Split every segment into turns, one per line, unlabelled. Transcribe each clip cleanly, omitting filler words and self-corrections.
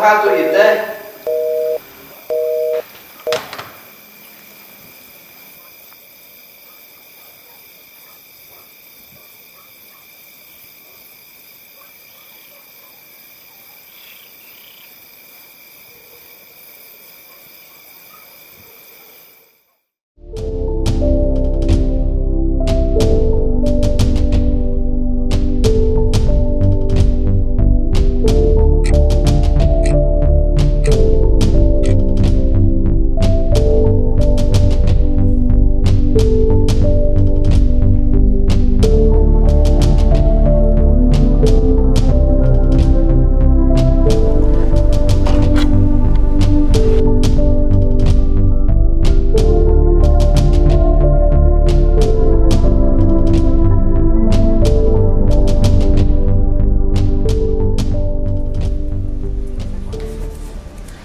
Saha tuh ieu teh?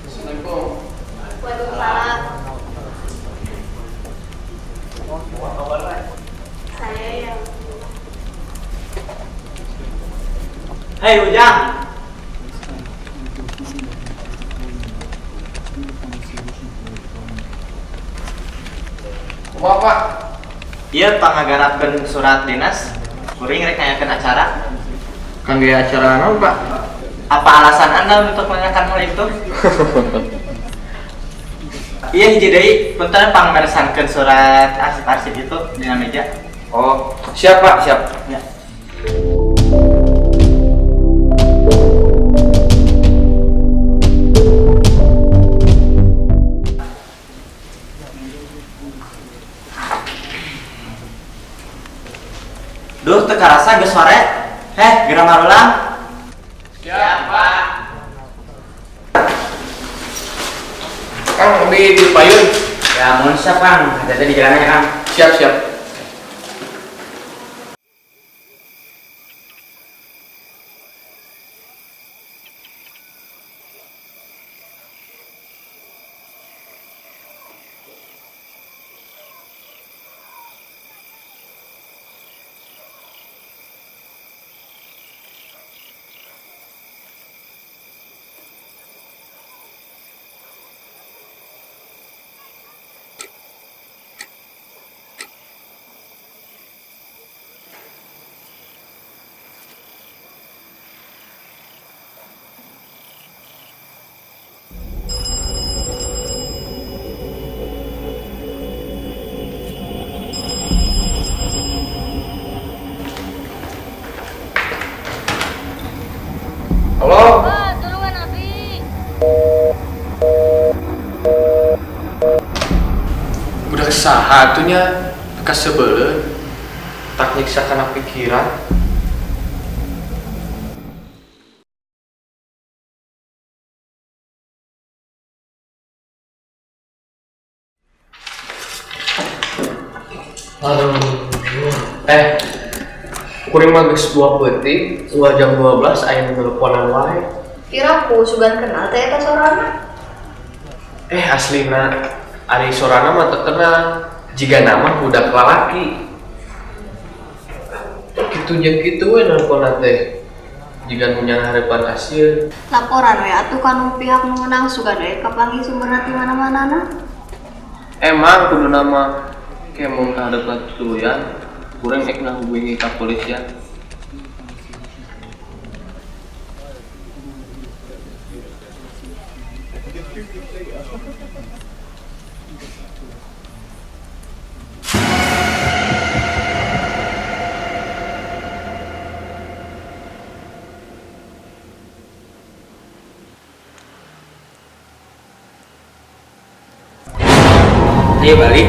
Assalamualaikum.
Waalaikumsalam. Saya yang
Hei Ujang.
Kumaha, Pak?
Ieu pangagarapkeun surat dinas, kuring rek ngayakeun acara.
Kangge acara naon, Pak?
Apa alasan Anda untuk menanyakan hal itu? Iya, hiji deui, punten pangberesankeun surat arsip-arsip itu dina meja.
Oh, siap, Pak, siap.
Ya. Duh, teu karasa geus sore. Heh, geura marulang.
Siap, Pak. Kang, abdi di payun.
Ya, mun siap, Kang. Hati-hati di jalannya, Kang.
Siap, siap. Halo.
Pak, tulungan Abi.
Budak saha atuh nya kasebeleun. Tak nyiksa kana pikiran. Aduh. Eh, kuring mah geus 2 peuting, 2 jam 12 aya nu teleponan wae.
Piraku sugan kenal teh eta sorana.
Eh, aslina ari sorana mah teu kenal. Jiga nama budak lalaki. Kitu jeung kitu we nelponna teh. Jiga nu nyanghareupan asieun.
Laporan we atuh ka nu pihak nu meunang, sugan we kapanggih sumberna ti mana-manana.
Emang kudu nama ke mun kahadepna tutuluyan, kuring ek ngahubungi kapolisian.
Ayo balik.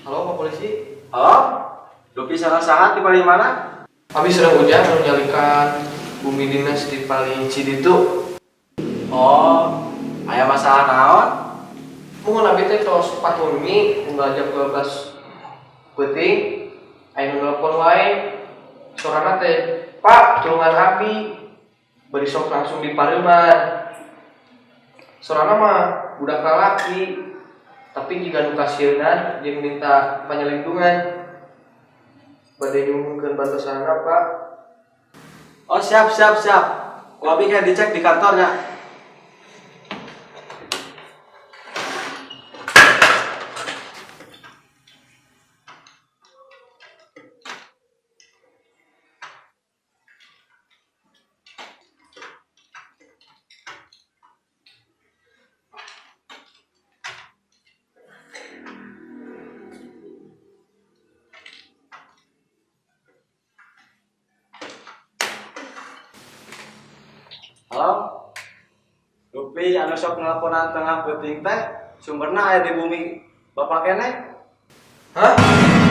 Halo, Pak Polisi.
Halo? Dupi sareng saha di palih mana?
Abi sareng Ujang nu nyalikan bumi dinas di palih Ciditu.
Oh, aya masalah naon?
Muhun, abi teh tos patroli unggal jam 12 peuting aya nu nelpon wae. Sorana teh, "Pak, tulungan abi." Bari sok langsung dipareuman. Sorana mah budak lalaki, tapi jiga nu kasieunan jeung minta panyelindungan. Bade nyuhunkeun bantosanna, Pak.
Oh, siap siap siap. Ku abi kayak dicek di kantornya. Halo. Dupi anu sok nelponan tengah peuting teh sumberna aya di bumi Bapak keneh.
Hah?